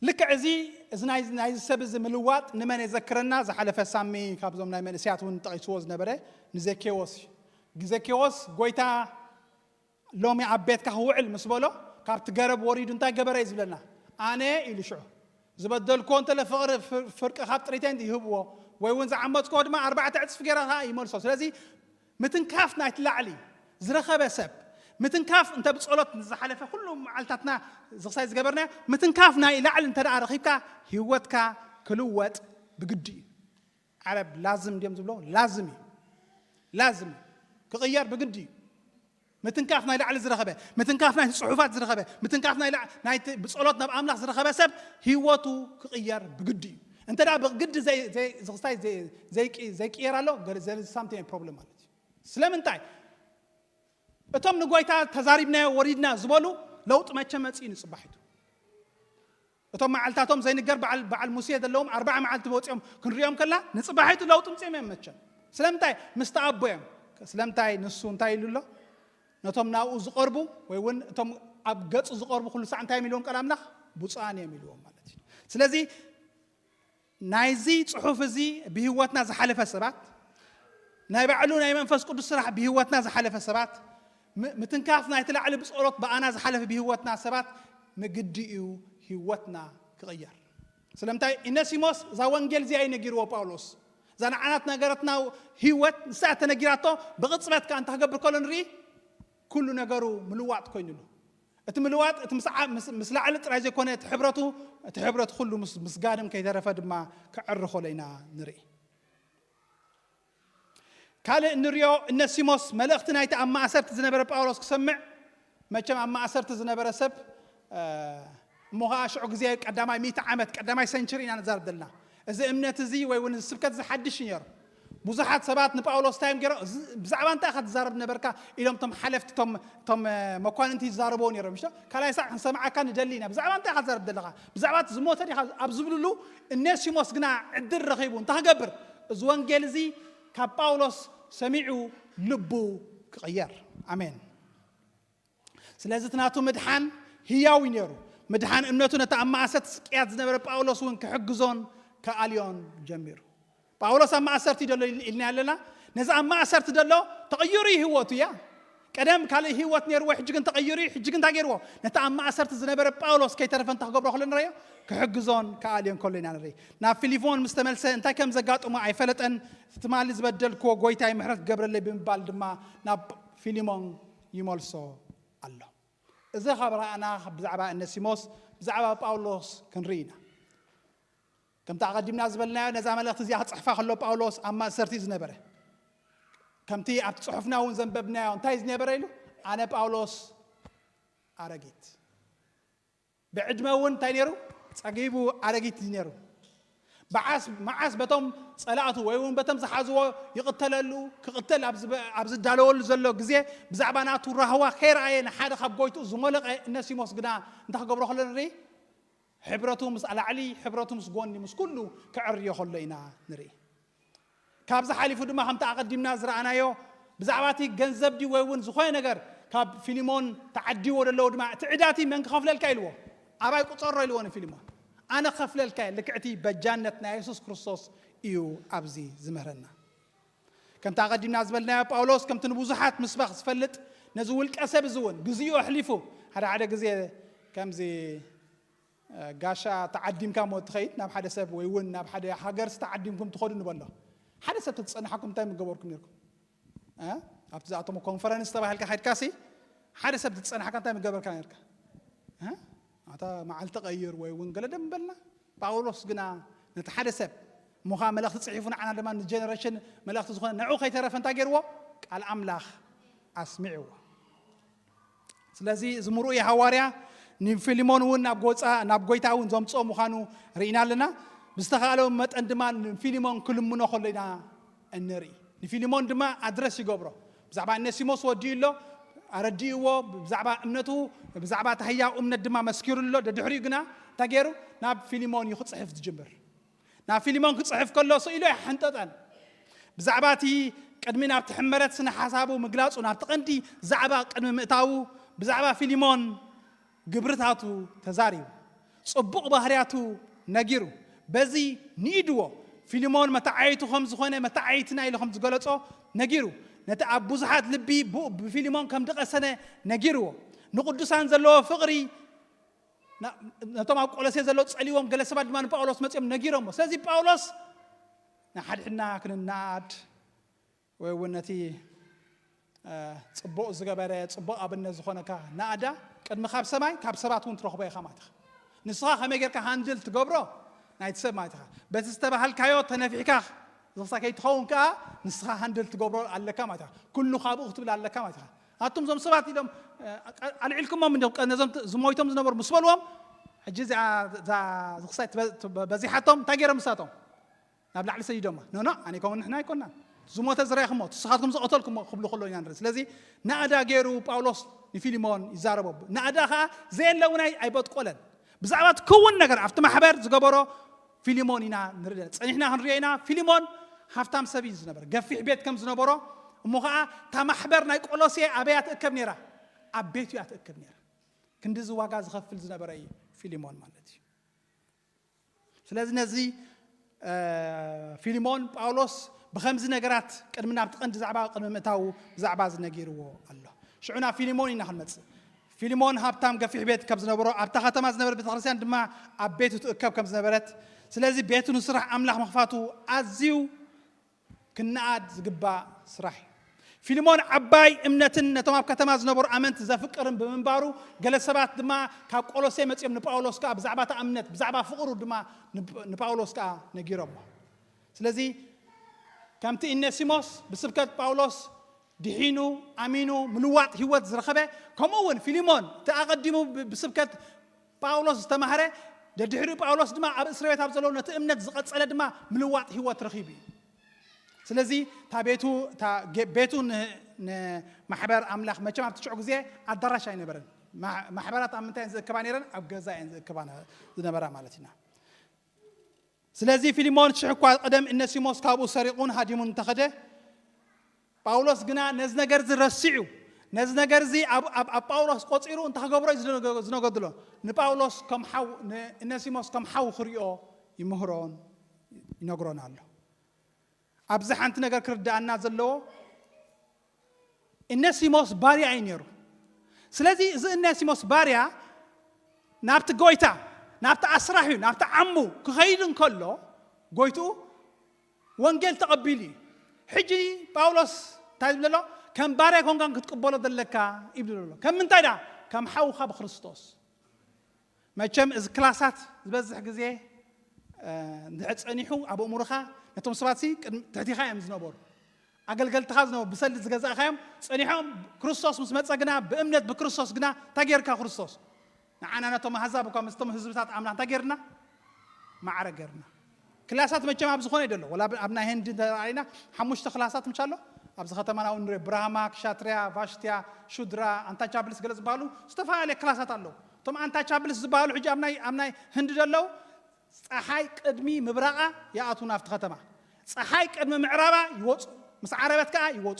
ልክዕ እዚ እዚ ናይ ናይዚ ሰብ እዚ ምልዋጥ ንመን የዘክረና? ዝሓለፈ ሳሚ ካብዞም ናይ መንእስያት እውን ጠቒስዎ ዝነበረ ንዘኬዎስ እዩ። ዘኬዎስ ጎይታ ሎሚ ኣብ ቤትካ ክውዕል ምስ በሎ ካብቲ ገረብ ወሪዱ እንታይ ገበረ እዩ ዝብለና? ኣነ ኢሉ ሽዑ ዝበደልኮ እንተለ ፍቕሪ ፍርቂ ካብ ጥሪተይ ይህብዎ ወይ እውን ዝዓመፅኮ ድማ ኣርባዕተ ዕፅፊ ገይረ ከዓ ይመልሶ። ስለዚ ምትንካፍ ናይቲ ላዕሊ ዝረኸበ ሰብ ምትንካፍ እንተ ብጸሎት ዝሓለፈ ኩሉ መዓልታትና ዝኽሳይ ዝገበርና ምትንካፍ ናይ ላዕሊ እንተ ደኣ ረኺብካ ህይወትካ ክልወጥ ብግዲ እዩ። ዓረብ ላዝም ድዮም ዝብሎ? ላዝም እዩ። ላዝም እዩ። ክቕየር ብግዲ እዩ። ምትንካፍ ናይ ላዕሊ ዝረኸበ ምትንካፍ ናይ ጽሑፋት ዝረኸበ ምትንካፍ ናይ ብጸሎት ናብ ኣምላኽ ዝረኸበ ሰብ ህይወቱ ክቕየር ብግዲ እዩ። እንተ ደኣ ብግዲ ዝኽስታይ ዘይቅየር ኣሎ ሳምቲንግ ፕሮብለም ማለት እዩ። ስለምንታይ እቶም ንጎይታ ተዛሪብናዮ ወሪድና ዝበሉ ለውጢ መቸ መፅኡ ንፅባሒቱ እቶም መዓልታቶም ዘይንገር በዓል ሙሴ ዘለዎም ኣርባዓ መዓልቲ ወፂኦም ክንሪኦም ከላ ንፅባሒቱ ለውጢ ምፅኦም እዮም መቸም። ስለምንታይ? ምስ ተኣቦ እዮም። ስለምንታይ? ንሱ እንታይ ኢሉ ኣሎ? ነቶም ናብኡ ዝቐርቡ ወይ እውን እቶም ኣብ ገፁ ዝቐርቡ ኩሉ ሳዕ እንታይ እዮም ኢልዎም ቃል ኣምላኽ? ብፁዓን እዮም ኢልዎም ማለት እዩ። ስለዚ ናይዚ ፅሑፍ እዚ ብህይወትና ዝሓለፈ ሰባት ናይ ባዕሉ ናይ መንፈስ ቅዱስ ስራሕ ብህይወትና ዝሓለፈ ሰባት ምትንካፍ ናይቲ ላዕሊ ብፀሎት ብኣና ዝሓለፈ ብህይወትና ሰባት ምግዲ እዩ ህይወትና ክቕየር። ስለምንታይ ኢነሲሞስ እዛ ወንጌል እዚኣ እዩ ነጊርዎ ጳውሎስ። እዛ ንዓናት ነገረትና ህይወት ንሳ ተነጊራቶ ብቕፅበት ከዓ እንታይ ክገብር ከሎ ንርኢ ኩሉ ነገሩ ምልዋጥ ኮይኑሉ። እቲ ምልዋጥ እቲ ምስ ላዕሊ ጥራይ ዘይኮነ እቲ ሕብረቱ እቲ ሕብረት ኩሉ ምስ ጋድም ከይተረፈ ድማ ክዕሪ ከሎ ኢና ንርኢ። ካልእ እንሪኦ እነሲሞስ መልእኽቲ ናይቲ ኣብ ማእሰርቲ ዝነበረ ጳውሎስ ክሰምዕ መቸም ኣብ ማእሰርቲ ዝነበረ ሰብ እሞ ከዓ ሽዑ ግዜ ቀዳማይ ሚእቲ ዓመት ቀዳማይ ሰንቸሪ ኢና ንዛረብ ዘለና። እዚ እምነት እዚ ወይ እውን እዚ ስብከት እዚ ሓድሽ እዩ ነይሩ። ብዙሓት ሰባት ንጳውሎስ እንታይ እዮም ገይሮ ብዛዕባ እንታይ ኢኻ ትዛረብ ነበርካ ኢሎም ቶም ሓለፍቲ ቶም መኳንንቲ ይዛረብዎ ነይሮም። ካልኣይ ሳዕ ክንሰምዓካ ንደሊ ኢና። ብዛዕባ እንታይ ኢኻ ትዛረብ ዘለኻ? ብዛዕባ ዝሞተ ዲኻ ኣብ ዝብልሉ እነሲሞስ ግና ዕድል ረኺቡ እንታይ ክገብር? እዚ ወንጌል እዚ ካብ ጳውሎስ ሰሚዑ ልቡ ክቕየር። ኣሜን። ስለዚ እቲ ናቱ ምድሓን ህያው እዩ ነይሩ። ምድሓን እምነቱ ነቲ ኣብ ማእሰርቲ ስቅያት ዝነበረ ጳውሎስ እውን ክሕግዞን ክኣልዮን ጀሚሩ። ጳውሎስ ኣብ ማእሰርቲ ደሎ ኢልና ኣለና። ነዚ ኣብ ማእሰርቲ ደሎ ተቐይሩ እዩ ህይወቱ እያ። ቀደም ካልእ ህይወት ነይርዎ፣ ሕጂ ግን ተቐይሩ እዩ። ሕጂ ግን እንታይ ገይርዎ? ነቲ ኣብ ማእሰርቲ ዝነበረ ጳውሎስ ከይተረፈ እንታይ ክገብሮ ከሎ ንረዮ? ክሕግዞን ክኣልዮን ከሎ ኢና ንርኢ። ናብ ፊሊሞን ምስ ተመልሰ እንታይ ከም ዘጋጠሞ ኣይፈለጠን። ትማሊ ዝበደልክዎ ጎይታይ ምሕረት ክገብረለይ ብምባል ድማ ናብ ፊሊሞን ይመልሶ ኣሎ። እዚ ካብ ረኣና ብዛዕባ እነሲሞስ ብዛዕባ ጳውሎስ ክንርኢ ኢና። ከምቲ ኣቐዲምና ዝበልናዮ ነዛ መልእኽቲ እዚኣ ክፅሕፋ ከሎ ጳውሎስ ኣብ ማእሰርቲ ዝነበረ ከምቲ ኣብቲ ፅሑፍና እውን ዘንበብናዮ እንታይ ዝነበረ ኢሉ ኣነ ጳውሎስ ኣረጊት ብዕድመ እውን እንታይ ነይሩ ፀጊቡ ኣረጊት እዩ ነይሩ። መዓስ በቶም ፀላእቱ ወይ እውን በቶም ዝሓዝዎ ይቕተለሉ ክቕተል ኣብ ዝዳለወሉ ዘሎ ግዜ ብዛዕባ ናቱ ራህዋ ከይረኣየ ንሓደ ካብ ጎይትኡ ዝሞለቐ እነሲሞስ ግና እንታይ ክገብሮ ከሎ ንርኢ? ሕብረቱ ምስ ኣላዕሊ ሕብረቱ ምስ ጎኒ ምስ ኩሉ ክዕርዮ ከሎ ኢና ንርኢ። ካብዚ ሓሊፉ ድማ ከምቲ ኣቐዲምና ዝረኣናዮ ብዛዕባ እቲ ገንዘብ ድዩ ወይ እውን ዝኾነ ነገር ካብ ፊሊሞን ተዓዲዎ ዘለዉ ድማ እቲ ዕዳቲ መን ክኸፍለልካ ኢልዎ? ኣባይ ቁፀሮ ኢልዎ ንፊሊሞን። ኣነ ክኸፍለልካ እየ፣ ልክዕቲ በጃነት ናይ የሱስ ክርስቶስ እዩ ኣብዚ ዝምህረና። ከምቲ ኣቐዲምና ዝበልናዮ ጳውሎስ ከምቲ ንብዙሓት ምስባኽ ዝፈልጥ ነዚ ውልቀ ሰብ እዚ እውን ግዜኡ ኣሕሊፉ ሓደ ሓደ ግዜ ከምዚ ጋሻ ተዓዲምካ ሞ ትኸይድ ናብ ሓደ ሰብ ወይ እውን ናብ ሓደ ሃገርሲ ተዓዲምኩም ትኸዱ ንበሎ። ሓደ ሰብ ተዝፀናሓኩም እንታይ ምገበርኩም ነርኩም? ኣብቲ ዝኣተሞ ኮንፈረንስ ተባሂልካ ከድካሲ ሓደ ሰብ ተዝፀናሓካ እንታይ ምገበርካ ነርካ? ኣታ መዓልቲ ቀይር ወይ እውን ገለ ደም በልና። ጳውሎስ ግና ነቲ ሓደ ሰብ እሞ ከዓ መልእኽቲ ፅሒፉ ንዓና ድማ ንጀነሬሽን መልእኽቲ ዝኾነ ንዑ ከይተረፈ እንታይ ገይርዎ? ቃል ኣምላኽ ኣስሚዕዎ። ስለዚ እዚ ምርኡይ ሃዋርያ ንፊልሞን እውን ናብ ጎፃ ናብ ጎይታ እውን ዘምፅኦ ምዃኑ ርኢና ኣለና። ብዝተኻእለ መጠን ድማ ንፊልሞን ክልምኖ ከሎ ኢና እንርኢ። ንፊልሞን ድማ ኣድረስ ይገብሮ። ብዛዕባ እነሲሞስ ወዲኡ ኣሎ፣ ኣረዲእዎ። ብዛዕባ እምነቱ፣ ብዛዕባ ታህያው እምነት ድማ መስኪሩ ኣሎ። ደድሕሪኡ ግና እንታይ ገይሩ? ናብ ፊልሞን እዩ ክጽሕፍ ዝጅምር። ናብ ፊልሞን ክጽሕፍ ከሎ ስኢሉ ኣይሓንጠጠን። ብዛዕባ እቲ ቅድሚ ናብቲ ሕመረት ስነ ሓሳቡ ምግላጹ፣ ናብቲ ቀንዲ ዛዕባ ቅድሚ ምእታዉ፣ ብዛዕባ ፊልሞን ግብርታቱ ተዛሪቡ፣ ጽቡቕ ባህርያቱ ነጊሩ፣ በዚ ንኢድዎ። ፊልሞን መተዓይቱ ከም ዝኾነ፣ መተዓይትና ኢሉ ከም ዝገለጾ ነጊሩ፣ ነቲ ኣብ ብዙሓት ልቢ ብኡ ብፊልሞን ከም ድቐሰነ ነጊርዎ። ንቕዱሳን ዘለዎ ፍቕሪ፣ ና- ነቶም ኣብ ቆሎሴ ዘለዉ ጸሊዎም፣ ገለ ሰባት ድማ ንጳውሎስ መጺኦም ነጊሮሞ። ስለዚ ጳውሎስ ንሓድሕድና ክንናኣድ ወይ እውን ነቲ እ፣ ጽቡቕ ዝገበረ፣ ጽቡቕ ኣብነት ዝኾነካ ናእዳ ቅድሚ ካብ ሰማይ ካብ ሰባት እውን ትረኽቦ ኢኻ ማለት ኢኻ። ንስኻ ከመይ ጌርካ ሃንድል ትገብሮ ናይቲ ሰብ ማለት ኢኻ። በቲ ዝተባሃልካዮ ተነፊሕካ ዝኽሳ ከይትኸውን ከኣ ንስኻ ሃንድል ትገብሮ ኣለካ ማለት ኢኻ። ኩሉ ካብኡ ክትብል ኣለካ ማለት ኢኻ። ኣቱም እዞም ሰባት ኢሎም፣ እ፣ ኣልዒልኩሞም እንዲኹም፣ ቀ- ነዞም ት- ዝሞይቶም ዝነበሩ ምስ በልዎም፣ ሕጂ እዚኣ እዛ ዝኽሳይ ትበ- ትበ- በዚሓቶም እንታይ ገይሮም ንሳቶም? ናብ ላዕሊ ሰዲዶማ። ኖ፣ ኖ፣ ኣነ ከምኡ ንሕና ኣይኮናን። ዝሞተ ዝረኣኹሞ፣ ንስኻትኩም ዝቐተልኩሞ ክብሉ ከሎ ኢና ንርኢ። ስለዚ ናእዳ ገይሩ ጳውሎስ ንፊልሞን ይዛረቦ። ናእዳ ኸኣ ዘየለ እውን ኣይ- ኣይበጥቆለን። ብዛዕባ እቲ ክውን ነገር ኣብቲ ማሕበር ዝገበሮ ፊልሞን ኢና ንርኢ። ጸኒሕና ክንሪኦ ኢና። ፊልሞን ሃብታም ሰብ እዩ ዝነበረ። ገፊሕ ቤት ከም ዝነበሮ፣ እሞ ኸኣ እታ ማሕበር ናይ ቆሎሴ ኣበይ እያ ትእከብ ነይራ? ኣብ ቤቱ እያ ትእከብ ነይራ። ክንድዚ ዋጋ ዝኸፍል ዝነበረ እዩ ፊልሞን ማለት እዩ። ስለዚ ነዚ፣ እ፣ ፊልሞን ጳውሎስ ብኸምዚ ነገራት ቅድሚ ናብቲ ቀንዲ ዛዕባ ቅድሚ ምእታዉ ብዛዕባ እዚ ነጊርዎ ኣሎ። ሽዑ ናብ ፊልሞን ኢና ክንመጽእ። ፊልሞን ሃብታም ገፊሕ ቤት ከም ዝነበሮ፣ ኣብታ ከተማ ዝነበረ ቤተክርስትያን ድማ ኣብ ቤቱ ትእከብ ከም ዝነበረት፣ ስለዚ ቤቱ ንስራሕ ኣምላኽ ምኽፋቱ ኣዝዩ ክነኣድ ዝግባእ ስራሕ እዩ። ፊልሞን ዓባይ እምነትን ነቶም ኣብ ከተማ ዝነበሩ ኣመንቲ ዘፍቅርን ብምንባሩ፣ ገለ ሰባት ድማ ካብ ቆሎሴ መጺኦም ንጳውሎስ ከኣ ብዛዕባ እታ እምነት፣ ብዛዕባ ፍቕሩ ድማ ንጳውሎስ ከኣ ነጊሮሞ። ስለዚ ከምቲ ኢነሲሞስ ብስብከት ጳውሎስ ድሒኑ፣ ኣሚኑ፣ ምልዋጥ ህይወት ዝረኸበ፣ ከምኡ እውን ፊልሞን እቲ ኣቐዲሙ ብስብከት ጳውሎስ ዝተማህረ፣ ደድሕሪኡ ጳውሎስ ድማ ኣብ እስር ቤት ኣብ ዘለዉ ነቲ እምነት ዝቐጸለ ድማ ምልዋጥ ህይወት ረኺቡ እዩ። ስለዚ እታ ቤቱ እታ ቤቱ ንማሕበር ኣምላኽ፣ መቸም ኣብቲ ሽዑ ግዜ ኣዳራሽ ኣይነበረን። ማሕበራት ኣብ ምንታይ እየን ዝእክባ ነይረን? ኣብ ገዛ እየን ዝእክባ ዝነበራ ማለት ኢና። ስለዚ ፊልሞን ሽሕ እኳ ቀደም እነሲሞስ ካብኡ ሰሪቑን ሃዲሙን እንተኸደ፣ ጳውሎስ ግና ነዚ ነገር እዚ ረሲዑ፣ ነዚ ነገር እዚ ኣብ ጳውሎስ ቆጺሩ እንታይ ክገብሮ እዩ ዝነገድሎ? ንጳውሎስ ከም ሓው ንእነሲሞስ ከም ሓው ክሪኦ ይምህሮን ይነግሮን ኣሎ። ኣብዚ ሓንቲ ነገር ክርድኣና ዘለዎ፣ እነሲሞስ ባርያ እዩ ነይሩ። ስለዚ እዚ እነሲሞስ ባርያ ናብቲ ጎይታ፣ ናብቲ ኣስራሕዩ፣ ናብቲ ዓሙ ክኸይድ እንከሎ፣ ጎይትኡ ወንጌል ተቐቢሉ እዩ። ሕጂ ጳውሎስ እንታይ ዝብል ኣሎ? ከም ባርያ ኮንካን ክትቅበሎ ዘለካ ይብል ኣሎ። ከም ምንታይ ዳ? ከም ሓውኻ ብክርስቶስ። መቸም እዚ ክላሳት ዝበዝሕ ግዜ፣ እ፣ እንድሕር ጸኒሑ ኣብ ኣእምሮኻ፣ ነቶም ሰባት ሲ ቅድሚ ትሕቲኻ እዮም ዝነበሩ። ኣገልገልትኻ ዝነበሩ፣ ብሰልዲ ዝገዛእኻዮም ጸኒሖም፣ ክርስቶስ ምስ መጸ ግና፣ ብእምነት ብክርስቶስ ግና እንታይ ጌርካ ክርስቶስ? ንዓና ነቶም ኣህዛብ እኳ ምስቶም ህዝብታት ኣምላኽ እንታይ ጌርና? ማዕረ ጌርና። ክላሳት መቸም ኣብ ዝኾነ እዩ ዘሎ። ወላ ኣብ ናይ ህንዲ እንተረኣይና ሓሙሽተ ክላሳት ምሽ ኣሎ። ኣብዚ ከተማና እውን ንሪኦ፣ ብራህማ፣ ክሻትርያ፣ ቫሽትያ፣ ሹድራ፣ ኣንታቻብልስ ገለ ዝበሃሉ ዝተፈላለየ ክላሳት ኣለዉ። እቶም ኣንታቻብልስ ዝበሃሉ ሕጂ ኣብ ናይ፣ ኣብ ናይ ህንዲ ዘለዉ፣ ጸሓይ ቅድሚ ምብራቓ ይኣትዉ ናብቲ ከተማ። ጸሓይ ቅድሚ ምዕራባ ይወጹ። ምስ ዓረበት ከኣ ይወጹ።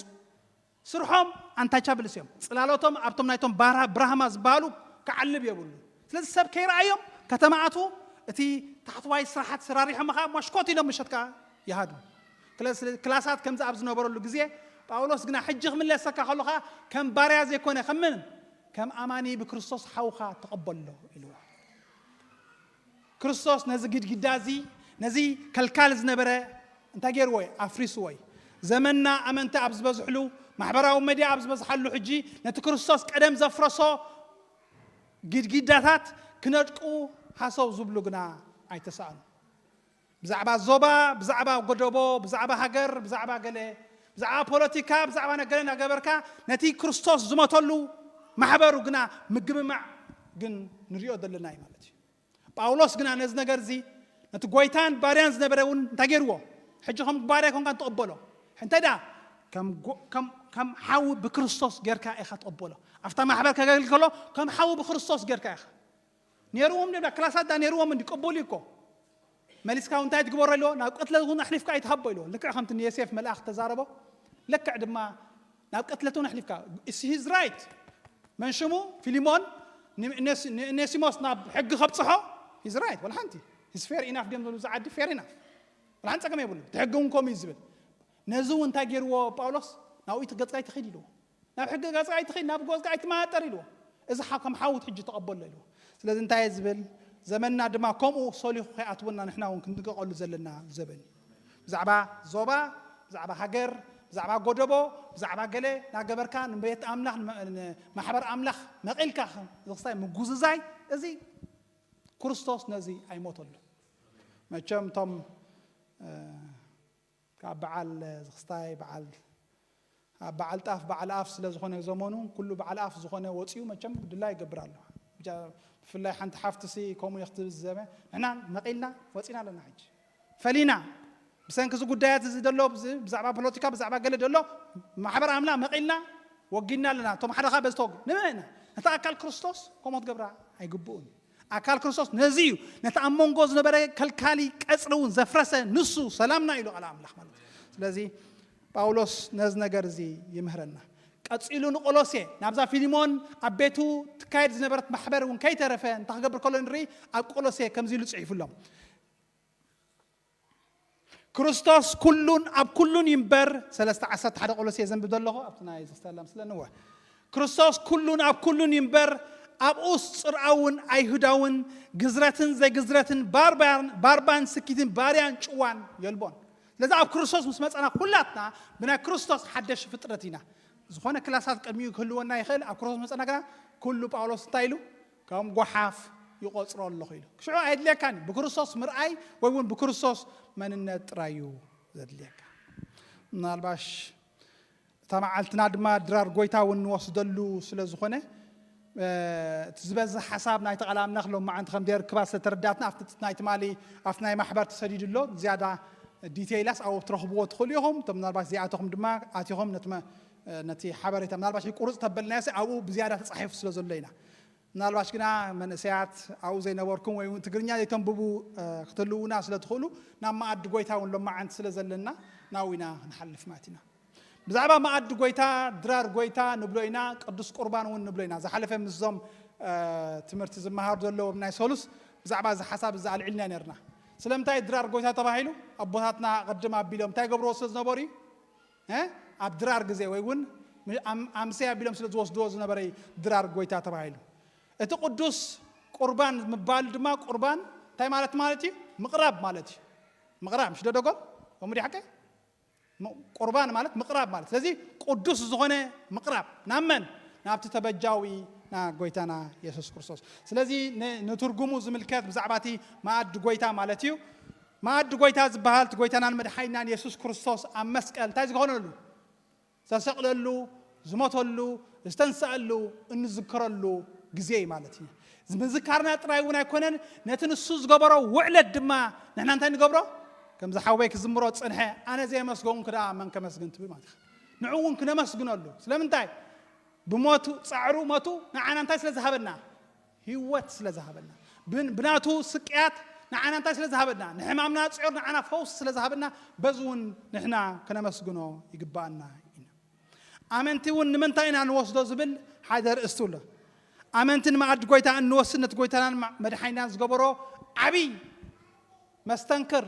ስርሖም ኣንታቻብልስ እዮም። ጽላሎቶም ኣብቶም ናይቶም ባራ-፣ ብራህማ ዝበሃሉ ክዓልብ የብሉ። ስለዚ ሰብ ከይረኣዮም ከተማ ኣትዉ፣ እቲ ታሕተዋይ ስራሓት ሰራሪሖም ኸኣ ሞሽኮት ኢሎም ምሸት ከኣ ይሃድሙ። ክለ-፣ ክላሳት ከምዚ ኣብ ዝነበረሉ ግዜ፣ ጳውሎስ ግና ሕጂ ክምለሰካ ከሎ ኸኣ ከም ባርያ ዘይኮነ ከም ምን? ከም ኣማኒ ብክርስቶስ ሓውኻ ተቐበሎ ኢልዎ። ክርስቶስ ነዚ ግድግዳ እዚ፣ ነዚ ከልካል ዝነበረ እንታይ ገይርዎ እዩ? ኣፍሪስዎ እዩ። ዘመንና ኣመንቲ ኣብ ዝበዝሕሉ፣ ማሕበራዊ መድያ ኣብ ዝበዝሓሉ ሕጂ ነቲ ክርስቶስ ቀደም ዘፍረሶ ግድግዳታት ክነድቁ ሃሰው ዝብሉ ግና ኣይተሳእኑ። ብዛዕባ ዞባ፣ ብዛዕባ ጎደቦ፣ ብዛዕባ ሃገር፣ ብዛዕባ ገለ፣ ብዛዕባ ፖለቲካ፣ ብዛዕባ ነገለ እናገበርካ ነቲ ክርስቶስ ዝሞተሉ ማሕበሩ ግና ምግምማዕ ግን ንሪኦ ዘለና እዩ ማለት እዩ። ጳውሎስ ግና ነዚ ነገር እዚ ነቲ ጎይታን ባርያን ዝነበረ እውን እንታይ ገይርዎ? ሕጂ ከም ባርያ ኮንካ ንትቕበሎ። እንታይ ደኣ? ከም ጎ- ከም ከም ሓዊ ብክርስቶስ ጌርካ ኢኻ ትቕበሎ። ኣብታ ማሕበር ከገልግል ከሎ ከም ሓዊ ብክርስቶስ ጌርካ ኢኻ። ነይርዎም ዶ ክላሳት ዳ ነይርዎም እንዲ ቅቡል እዩ እኮ። መሊስካ እውን እንታይ ትግበሮ ኢልዎ? ናብ ቅትለት እውን ኣሕሊፍካ ኣይትሃቦ ኢልዎ። ልክዕ ከምቲ ንዮሴፍ መልኣኽ ተዛረቦ፣ ልክዕ ድማ ናብ ቅትለት እውን ኣሕሊፍካ። Is his right? መን ሽሙ? ፊሊሞን ን- ኔስ- ንኔሲሞስ ናብ ሕጊ ከብፅሖ? His right። ወላ ሓንቲ። Is fair enough ድዮም ዝብሉ? ዝዓዲ fair enough። ወላ ሓንቲ ፀገም የብሉ። እቲ ሕጊ እውን ከምኡ እዩ ዝብል። ነዚ እውን እንታይ ገይርዎ ጳውሎስ? ናብኡ ገጽካ ኣይትኺድ ኢልዎ። ናብ ሕጊ ገጽካ ኣይትኺድ፣ ናብ ጎዝካ ኣይትማጠር ኢልዎ። እዚ ሓ- ከም ሓውት ሕጂ ተቐበሎ ኢልዎ። ስለዚ እንታይ እየ ዝብል? ዘመንና ድማ ከምኡ ሰሊኹ ከይኣትወና ንሕና እውን ክንጥቀቐሉ ዘለና ዘበን እዩ። ብዛዕባ ዞባ፣ ብዛዕባ ሃገር፣ ብዛዕባ ጎደቦ፣ ብዛዕባ ገለ እናገበርካ ንቤት ኣምላኽ፣ ንመ- ንማሕበር ኣምላኽ መቒልካ ዝኽስታይ ምጉዝዛይ፣ እዚ ክርስቶስ ነዚ ኣይሞተሉ። መቸም እቶም ካብ በዓል ዝኽስታይ በዓል ኣብ በዓል ጣፍ በዓል ኣፍ ስለ ዝኾነ ዘመኑ ኩሉ በዓል ኣፍ ዝኾነ ወፂኡ መቸም ድላ ይገብር ኣሎ። ብጃ- ብፍላይ ሓንቲ ሓፍትሲ ከምኡ እየ ክትብል ዝዘመ ንሕና መቒልና ወፂና ኣለና። ሕጂ ፈሊና ብሰንኪ እዚ ጉዳያት እዚ ዘሎ ብዚ- ብዛዕባ ፖለቲካ ብዛዕባ ገለ ዘሎ ማሕበር ኣምላ መቒልና ወጊና ኣለና። እቶም ሓደኻ በዝተወግ ንመና ነቲ ኣካል ክርስቶስ ከምኡ ትገብራ ኣይግብኡን። ኣካል ክርስቶስ ነዚ እዩ። ነቲ ኣብ መንጎ ዝነበረ ከልካሊ ቀጽሪ እውን ዘፍረሰ ንሱ ሰላምና ኢሉ ቃል ኣምላኽ ማለት እዩ። ስለዚ ጳውሎስ ነዚ ነገር እዚ ይምህረና። ቀጺሉ ንቆሎሴ ናብዛ ፊልሞን ኣብ ቤቱ ትካየድ ዝነበረት ማሕበር እውን ከይተረፈ እንታይ ክገብር ከሎ ንርኢ። ኣብ ቆሎሴ ከምዚ ኢሉ ጽሒፉሎም። ክርስቶስ ኩሉን ኣብ ኩሉን ይንበር። ሰለስተ ዓሰርተ ሓደ ቆሎሴ ዘንብብ ዘለኹ ኣብቲ ናይ ዘስተላም ስለ ንወ ክርስቶስ ኩሉን ኣብ ኩሉን ይንበር። ኣብኡስ ጽርኣውን ኣይሁዳውን ግዝረትን ዘይግዝረትን ባርባን ባርባን ስኪትን ባርያን ጭዋን የልቦን። ስለዚ ኣብ ክርስቶስ ምስ መጸና ኩላትና ብናይ ክርስቶስ ሓደሽ ፍጥረት ኢና። ዝኾነ ክላሳት ቅድሚኡ ክህልወና ይኽእል። ኣብ ክርስቶስ መጸና ግና ኩሉ ጳውሎስ እንታይ ኢሉ ከም ጓሓፍ ይቆጽሮ ኣለኹ ኢሉ። ሽዑ ኣይድልየካን እዩ። ብክርስቶስ ምርኣይ ወይ እውን ብክርስቶስ መንነት ጥራይ እዩ ዘድልየካ። ምናልባሽ እታ መዓልትና ድማ ድራር ጎይታ እውን ንወስደሉ ስለ ዝኾነ እቲ ዝበዝሕ ሓሳብ ናይቲ ቃል ኣምላኽ ሎማዓንቲ ከም ደርክባ ዝተረዳትና ኣብቲ ናይ ትማሊ ኣብቲ ናይ ማሕበር ተሰዲዱ ኣሎ። ዝያዳ ዲቴይላስ ኣብኡ ትረኽብዎ ትኽእሉ ኢኹም። እቶም ምናልባት ዘይኣተኹም ድማ ኣቲኹም ነቲ ሓበሬታ ምናልባት ቁርፅ ተበልናዮ ኣብኡ ብዝያዳ ተፃሒፉ ስለ ዘሎ ኢና። ምናልባሽ ግና መንእሰያት ኣብኡ ዘይነበርኩም ወይ እውን ትግርኛ ዘይተንብቡ ክትህልውና ስለ ትኽእሉ ናብ መኣዲ ጎይታ እውን ሎማዓንቲ ስለ ዘለና ናብኡ ኢና ክንሓልፍ ማለት ኢና። ብዛዕባ መኣዲ ጎይታ ድራር ጎይታ ንብሎ ኢና። ቅዱስ ቁርባን እውን ንብሎ ኢና። ዝሓለፈ ምስዞም ትምህርቲ ዝመሃሩ ዘለዎም ናይ ሰሉስ ብዛዕባ እዚ ሓሳብ እዚ ኣልዒልና ነርና። ስለምንታይ ድራር ጎይታ ተባሂሉ? ኣቦታትና ቅድም ኣቢሎም እንታይ ገብርዎ ስለ ዝነበሩ እዩ? ኣብ ድራር ግዜ ወይ እውን ኣምሰይ ኣቢሎም ስለ ዝወስድዎ ዝነበረ ድራር ጎይታ ተባሂሉ። እቲ ቅዱስ ቁርባን ምባል ድማ ቁርባን እንታይ ማለት ማለት እዩ? ምቕራብ ማለት እዩ። ምቕራብ ምሽ ደደጎም ከምኡ ሓቀ ቁርባን ማለት ምቕራብ ማለት ስለዚ ቅዱስ ዝኾነ ምቕራብ ናብ መን? ናብቲ ተበጃዊ ና ጎይታና የሱስ ክርስቶስ። ስለዚ ንትርጉሙ ዝምልከት ብዛዕባ እቲ መኣዲ ጎይታ ማለት እዩ። መኣዲ ጎይታ ዝበሃል እቲ ጎይታናን መድሓይናን የሱስ ክርስቶስ ኣብ መስቀል እንታይ ዝኾነሉ ዝተሰቕለሉ ዝሞተሉ ዝተንስኣሉ እንዝከረሉ ግዜ እዩ ማለት እዩ። ምዝካርና ጥራይ እውን ኣይኮነን፣ ነቲ ንሱ ዝገበሮ ውዕለት ድማ ንሕና እንታይ ንገብሮ? ከምዚ ሓወይ ክዝምሮ ዝጸንሐ ኣነ ዘየመስገንኩ ደኣ መን ከመስግን ትብል ማለት እዩ። ንዑ እውን ክነመስግነሉ። ስለምንታይ? ብሞቱ ጻዕሩ ሞቱ ንዓና እንታይ ስለ ዝሃበና? ህይወት ስለ ዝሃበና። ብናቱ ስቅያት ንዓና እንታይ ስለ ዝሃበና? ንሕማምና ጽዮር ንዓና ፈውስ ስለ ዝሃበና በዚ እውን ንሕና ክነመስግኖ ይግባኣና ኢና። ኣመንቲ እውን ንምንታይ ኢና ንወስዶ ዝብል ሓደ ርእስቲ ኣሎ። ኣመንቲ ንመኣዲ ጎይታ እንወስድ ነቲ ጎይታናን መድሓይናን ዝገበሮ ዓብይ መስተንክር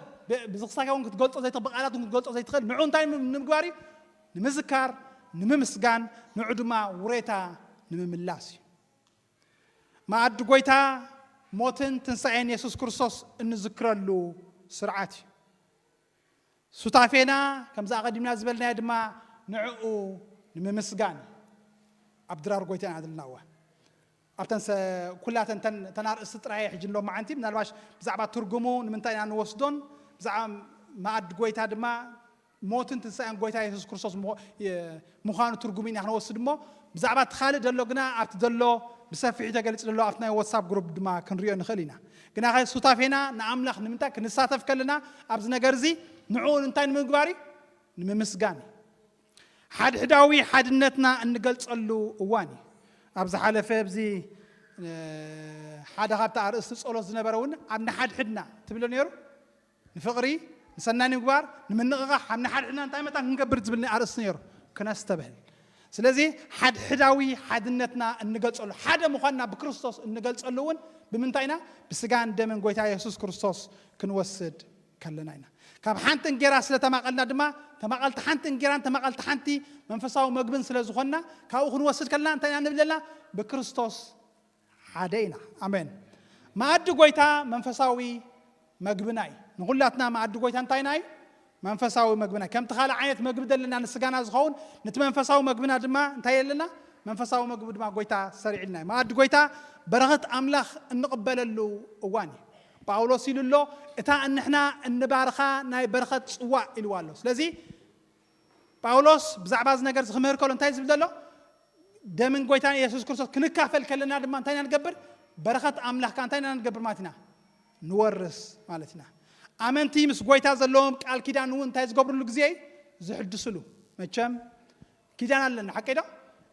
ብዝኽሳካ እውን ክትገልጾ ዘይትኽእል ብቃላት እውን ክትገልጾ ዘይትኽእል ንዑ እንታይ ንምግባር እዩ? ንምዝካር፣ ንምምስጋን፣ ንዑ ድማ ውሬታ ንምምላስ እዩ። መኣዲ ጎይታ ሞትን ትንሳኤን የሱስ ክርስቶስ እንዝክረሉ ስርዓት እዩ። ሱታፌና ከምዚ ኣቐዲምና ዝበልናዮ ድማ ንዕኡ ንምምስጋን ኣብ ድራር ጎይታ ኢና ዘለናዋ። ኣብተን ኩላተን ተናርእሲ ጥራየ ሕጂ ሎም መዓንቲ ምናልባሽ ብዛዕባ ትርጉሙ ንምንታይ ኢና ንወስዶን ብዛዕባ መኣዲ ጎይታ ድማ ሞትን ትንሳኤን ጎይታ የሱስ ክርስቶስ ምዃኑ ትርጉም ኢና ክንወስድ እሞ ብዛዕባ እቲ ካልእ ዘሎ ግና ኣብቲ ዘሎ ብሰፊሑ ተገሊጹ ዘሎ ኣብቲ ናይ ዋትሳፕ ግሩፕ ድማ ክንሪኦ ንኽእል ኢና። ግና ኸ ሱታፌና ንኣምላኽ ንምንታይ ክንሳተፍ ከለና ኣብዚ ነገር እዚ ንዕኡ እንታይ ንምግባር እዩ? ንምምስጋን እዩ። ሓድሕዳዊ ሓድነትና እንገልጸሉ እዋን እዩ። ኣብ ዝሓለፈ ኣብዚ ሓደ ካብቲ ኣርእስቲ ጸሎት ዝነበረ እውን ኣብ ንሓድሕድና ትብሎ ነይሩ። ንፍቕሪ፣ ንሰናይ ንምግባር፣ ንምንቕቓሕ ኣብ ንሓድሕድና እንታይ መታን ክንገብር ዝብል ኣርእስቲ ነይሩ። ክነስተብህል። ስለዚ ሓድሕዳዊ ሓድነትና እንገልጸሉ፣ ሓደ ምዃንና ብክርስቶስ እንገልጸሉ እውን ብምንታይ ኢና? ብስጋን ደምን ጎይታ የሱስ ክርስቶስ ክንወስድ ከለና ኢና። ካብ ሓንቲ እንጌራ ስለ ተማቐልና ድማ ተማቐልቲ ሓንቲ እንጌራን ተማቐልቲ ሓንቲ መንፈሳዊ መግብን ስለ ዝኾንና ካብኡ ክንወስድ ከለና እንታይ ኢና ንብለና? ብክርስቶስ ሓደ ኢና። ኣሜን። መኣዲ ጎይታ መንፈሳዊ መግብና እዩ። ንኹላትና መኣዲ ጎይታ እንታይ ናይ መንፈሳዊ መግብና እዩ። ከምቲ ካልእ ዓይነት መግቢ ዘለና ንስጋና ዝኸውን ነቲ መንፈሳዊ መግብና ድማ እንታይ የለና? መንፈሳዊ መግቢ ድማ ጎይታ ሰሪዕልና እዩ። መኣዲ ጎይታ በረኸት ኣምላኽ እንቕበለሉ እዋን እዩ። ጳውሎስ ኢሉ ኣሎ፣ እታ እንሕና እንባርኻ ናይ በረኸት ጽዋእ ኢልዋ ኣሎ። ስለዚ ጳውሎስ ብዛዕባ እዚ ነገር እዚ ክምህር ከሎ እንታይ ዝብል ዘሎ? ደምን ጎይታን የሱስ ክርስቶስ ክንካፈል ከለና ድማ እንታይ ኢና ንገብር? በረኸት ኣምላኽ ከኣ እንታይ ኢና ንገብር ማለት ኢና? ንወርስ ማለት ኢና። ኣመንቲ ምስ ጎይታ ዘለዎም ቃል ኪዳን እውን እንታይ ዝገብርሉ ግዜ እዩ? ዝሕድስሉ። መቸም ኪዳን ኣለና፣ ሓቀይ ዶ?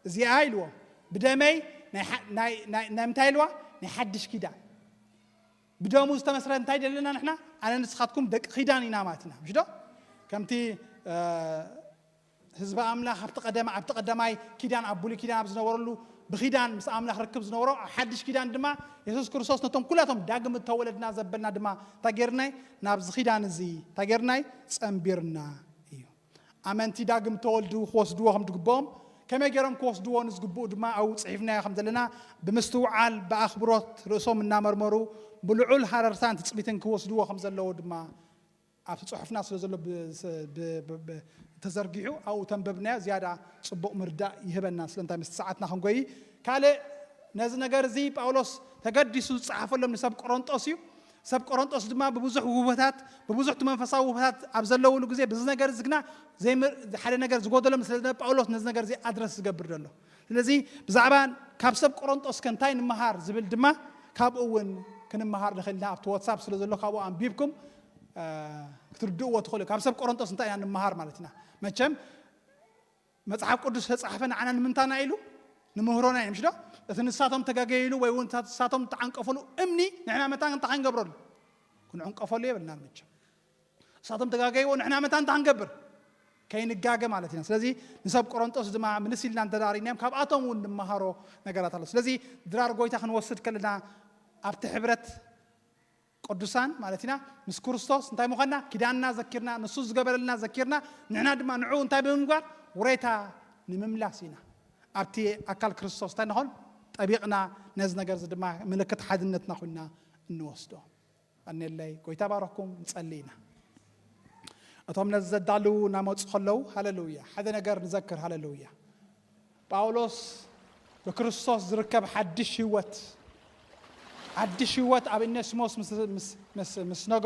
እዚኣ ኢልዎ፣ ብደመይ ናይ ሓ-፣ ናይ፣ ናይ፣ ናይ ምንታይ ኢልዋ? ናይ ሓድሽ ኪዳን። ብደሙ ዝተመስረ እንታይ ደለና ንሕና? ኣነ ንስኻትኩም ደቂ ኪዳን ኢና ማለት ኢና። ምሽ ዶ? ከምቲ፣ እ፣ ህዝቢ ኣምላኽ ኣብቲ ቀደማ-፣ ኣብቲ ቀዳማይ ኪዳን፣ ኣብ ብሉይ ኪዳን ኣብ ዝነበረሉ ብኪዳን ምስ ኣምላኽ ርክብ ዝነበሮ፣ ኣብ ሓድሽ ኪዳን ድማ የሱስ ክርስቶስ ነቶም ኩላቶም ዳግም እተወለድና ዘበልና ድማ እንታይ ጌርናይ? ናብዚ ኪዳን እዚ እንታይ ጌርናይ? ጸንቢርና እዩ። ኣመንቲ ዳግም ተወልዱ ክወስድዎ ከም ዝግብኦም፣ ከመይ ገይሮም ክወስድዎ ንዝግብኡ ድማ ኣብኡ ጽሒፍናዮ ከም ዘለና ብምስትውዓል ብኣኽብሮት ርእሶም እናመርመሩ ብልዑል ሃረርታን ትጽቢትን ክወስድዎ ከም ዘለዎ ድማ ኣብቲ ጽሑፍና ስለ ዘሎ ብ-፣ ብ-፣ ብ-፣ ብ-፣ ተዘርጊሑ ኣብኡ ተንበብናዮ ዝያዳ ጽቡቕ ምርዳእ ይህበና። ስለምንታይ ምስቲ ሰዓትና ክንጎይ ካልእ ነዚ ነገር እዚ ጳውሎስ ተገዲሱ ዝጸሓፈሎም ንሰብ ቆሮንጦስ እዩ። ሰብ ቆሮንጦስ ድማ ብብዙሕ ውህበታት፣ ብብዙሕ እቲ መንፈሳዊ ውህበታት ኣብ ዘለውሉ ግዜ፣ ብዚ ነገር እዚ ግና ዘይምር-፣ ሓደ ነገር ዝጎደሎም ስለ ዝነበረ ጳውሎስ ነዚ ነገር እዚ ኣድረስ ዝገብር ዘሎ። ስለዚ ብዛዕባ ካብ ሰብ ቆሮንጦስ ከ እንታይ ንምሃር ዝብል ድማ ካብኡ እውን ክንምሃር ንኽእል ኢና። ኣብቲ ዋትሳፕ ስለ ዘሎ ካብኡ ኣንቢብኩም፣ እ፣ ክትርድእዎ ትኽእሉ። ካብ ሰብ ቆሮንጦስ እንታይ ኢና ንምሃር ማለት ኢና? መቸም መጽሓፍ ቅዱስ ዝተጻሕፈ ንዓና ንምንታና ኢሉ ንምህሮና እዩ፣ ምሽ ዶ? እቲ ንሳቶም ተጋገይሉ ወይ እውን ንሳቶም ተዓንቀፈሉ እምኒ ንሕና መታን እንታይ ክንገብረሉ? ክንዕንቀፈሉ የብልና መቸም። ንሳቶም ተጋገይዎ ንሕና መታን እንታይ ክንገብር? ከይንጋገ ማለት ኢና። ስለዚ ንሰብ ቆሮንጦስ ድማ ምልስ ኢልና እንተ ደኣ ርኢናዮም ካብኣቶም እውን ንመሃሮ ነገራት ኣሎ። ስለዚ ድራር ጎይታ ክንወስድ ከለና ኣብቲ ሕብረት ቅዱሳን ማለት ኢና። ምስ ክርስቶስ እንታይ ምዃንና? ኪዳንና ዘኪርና፣ ንሱ ዝገበረልና ዘኪርና፣ ንሕና ድማ ንዕኡ እንታይ ብምግባር? ውሬታ ንምምላስ ኢና። ኣብቲ ኣካል ክርስቶስ እንታይ ንኾን? ጠቢቕና ነዚ ነገር እዚ ድማ ምልክት ሓድነትና ኮይና እንወስዶ። ኣኔለይ፣ ጎይታ ባረኩም፣ ንጸሊ ኢና። እቶም ነዚ ዘዳልዉ እናመጹ ከለዉ፣ ሃሌሉያ፣ ሓደ ነገር ንዘክር፣ ሃሌሉያ። ጳውሎስ ብክርስቶስ ዝርከብ ሓድሽ ህይወት፣ ሓድሽ ህይወት ኣብ እኔስሞስ ምስ፣ ምስ፣ ምስ፣ ምስ ነገ